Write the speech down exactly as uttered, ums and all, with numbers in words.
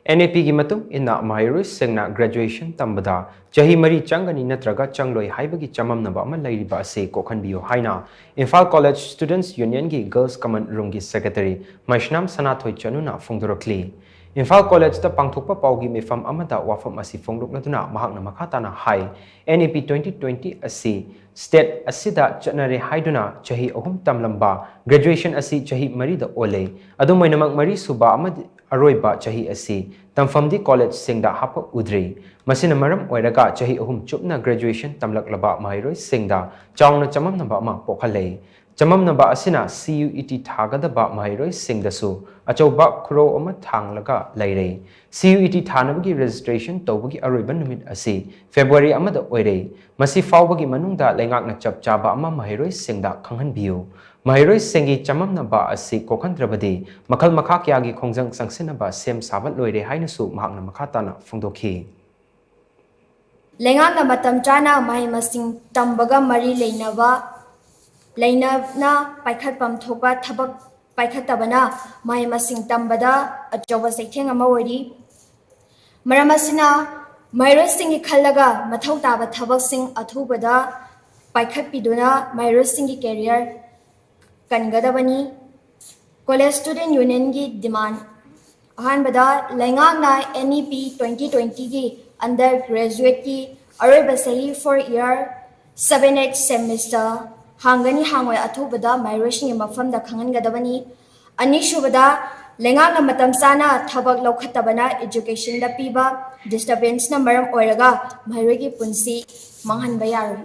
N A P ꯒꯤ ꯃꯇꯨꯡ ꯏꯟꯅ ꯃꯍꯩꯔꯣꯏꯁꯤꯡꯅ graduation ꯇꯝꯕꯗ ꯆꯍꯤ ꯃꯔꯤ ꯆꯪꯒꯅꯤ ꯅꯠꯇ꯭ꯔꯒ ꯆꯪꯂꯣꯏ ꯍꯥꯏꯕꯒꯤ ꯆꯃꯝꯅꯕ ꯑꯃ ꯂꯩꯔꯤꯕ ꯑꯁꯤ ꯀꯣꯛꯍꯟꯕꯤꯌꯨ ꯍꯥꯏꯅ Imphal College Students Union ꯒꯤ Girls Common Room ꯒꯤ Secretary ꯃꯩꯁꯅꯥꯝ ꯁꯅꯥꯊꯣꯏ ꯆꯅꯨꯅ ꯐꯣꯡꯗꯣꯔꯛꯂꯤ꯫ ꯏꯝꯐꯥꯜ ꯀꯣꯂꯦꯖꯇ ꯄꯥꯡꯊꯣꯛꯄ ꯄꯥꯎꯒꯤ ꯃꯤꯐꯝ ꯑꯃꯗ ꯋꯥꯐꯝ ꯑꯁꯤ ꯐꯣꯡꯗꯣꯛꯂꯗꯨꯅ ꯃꯍꯥꯛꯅ ꯃꯈꯥ ꯇꯥꯅ ꯍꯥꯏ, N A P twenty twenty ꯑꯁꯤ state ꯑꯁꯤꯗ ꯆꯠꯅꯔꯦ ꯍꯥꯏꯗꯨꯅ ꯆꯍꯤ ꯑꯍꯨꯝ ꯇꯝꯂꯝꯕ graduation ꯑꯁꯤ ꯆꯍꯤ ꯃꯔꯤꯗ ꯑꯣꯜꯂꯦ꯫ ꯑꯗꯨꯝ ꯑꯣꯏꯅꯃꯛ, ꯃꯔꯤꯁꯨꯕ ꯑꯃꯗꯤ ꯑꯔꯣꯏꯕ ꯆꯍꯤ ꯑꯁꯤ ꯇꯝꯐꯝꯗꯤ ꯀꯣꯂꯦꯖꯁꯤꯡꯗ ꯍꯥꯞꯄꯛꯎꯗ꯭ꯔꯤ꯫ ꯃꯁꯤꯅ ꯃꯔꯝ ꯑꯣꯏꯔꯒ ꯆꯍꯤ ꯑꯍꯨꯝ ꯆꯨꯞꯅ graduation ꯇꯝꯂꯛꯂꯕ ꯃꯍꯩꯔꯣꯏꯁꯤꯡꯗ ꯆꯥꯎꯅ ꯆꯃꯝꯅꯕ ꯑꯃ ꯄꯣꯛꯍꯜꯂꯦ꯫ ꯆꯃꯝꯅꯕ ꯑꯁꯤꯅ C U E T ꯊꯥꯒꯗꯕ ꯃꯍꯩꯔꯣꯏꯁꯤꯡꯗꯁꯨ ꯑꯆꯧꯕ ꯈꯨꯔꯧ ꯑꯃ ꯊꯥꯡꯂꯒ ꯂꯩꯔꯦ꯫ C U E T ꯊꯥꯅꯕꯒꯤ registration ꯇꯧꯕꯒꯤ ꯑꯔꯣꯏꯕ ꯅꯨꯃꯤꯠ ꯑꯁꯤ February ꯑꯃꯗ ꯑꯣꯏꯔꯦ꯫ ꯃꯁꯤ ꯐꯥꯎꯕꯒꯤ ꯃꯅꯨꯡꯗ ꯂꯩꯉꯥꯛꯅ ꯆꯞ ꯆꯥꯕ ꯑꯃ ꯃꯍꯩꯔꯣꯏꯁꯤꯡꯗ ꯈꯪꯍꯟꯕꯤꯌꯨ꯫ ꯃꯍꯩꯔꯣꯏꯁꯤꯡꯒꯤ ꯆꯃꯝꯅꯕ ꯑꯁꯤ ꯀꯣꯛꯍꯟꯗ꯭ꯔꯕꯗꯤ ꯃꯈꯜ ꯃꯈꯥ ꯀꯌꯥꯒꯤ ꯈꯣꯡꯖꯪ ꯆꯪꯁꯤꯟꯅꯕ ꯁꯦꯝ ꯁꯥꯕ ꯂꯣꯏꯔꯦ ꯍꯥꯏꯅꯁꯨ ꯃꯍꯥꯛꯅ ꯃꯈꯥ ꯇꯥꯅ ꯐꯣꯡꯗꯣꯛꯈꯤ꯫ ꯂꯩꯉꯥꯛꯅ ꯃꯇꯝ ꯆꯥꯅ ꯃꯍꯩ ꯃꯁꯤꯡ ꯇꯝꯕꯒ ꯃꯔꯤ ꯂꯩꯅꯕ ꯂꯩꯅꯅ ꯄꯥꯏꯈꯠꯐꯝ ꯊꯣꯛꯄ ꯊꯕꯛ ꯄꯥꯏꯈꯠꯇꯕꯅ ꯃꯍꯩ ꯃꯁꯤꯡ ꯇꯝꯕꯗ ꯑꯆꯧꯕ ꯆꯩꯊꯦꯡ ꯑꯃ ꯑꯣꯏꯔꯤ꯫ ꯃꯔꯝ ꯑꯁꯤꯅ ꯃꯍꯩꯔꯣꯏꯁꯤꯡꯒꯤ ꯈꯜꯂꯒ ꯃꯊꯧ ꯇꯥꯕ ꯊꯕꯛꯁꯤꯡ ꯑꯊꯨꯕꯗ ꯄꯥꯏꯈꯠꯄꯤꯗꯨꯅ ꯃꯍꯩꯔꯣꯏꯁꯤꯡꯒꯤ career ꯀꯟꯒꯗꯕꯅꯤ꯫ College Student Union ꯒꯤ demand ꯑꯍꯥꯟꯕꯗ, ꯂꯩꯉꯥꯛꯅ N E P twenty twenty ꯒꯤ under graduate ꯀꯤ ꯑꯔꯣꯏꯕ ꯆꯍꯤ four year seven eight semester ꯍꯥꯡꯒꯅꯤ ꯍꯥꯡꯉꯣꯏ ꯑꯊꯨꯕꯗ ꯃꯍꯩꯔꯣꯏꯁꯤꯡꯒꯤ ꯃꯐꯝꯗ ꯈꯪꯍꯟꯒꯗꯕꯅꯤ꯫ ꯑꯅꯤꯁꯨꯕꯗ, ꯂꯩꯉꯥꯛꯅ ꯃꯇꯝ ꯆꯥꯅ ꯊꯕꯛ ꯂꯧꯈꯠꯇꯕꯅ education ꯗ ꯄꯤꯕ disturbance ꯅ ꯃꯔꯝ ꯑꯣꯏꯔꯒ ꯃꯍꯩꯔꯣꯏꯒꯤ ꯄꯨꯟꯁꯤ ꯃꯥꯡꯍꯟꯕ ꯌꯥꯔꯣꯏ꯫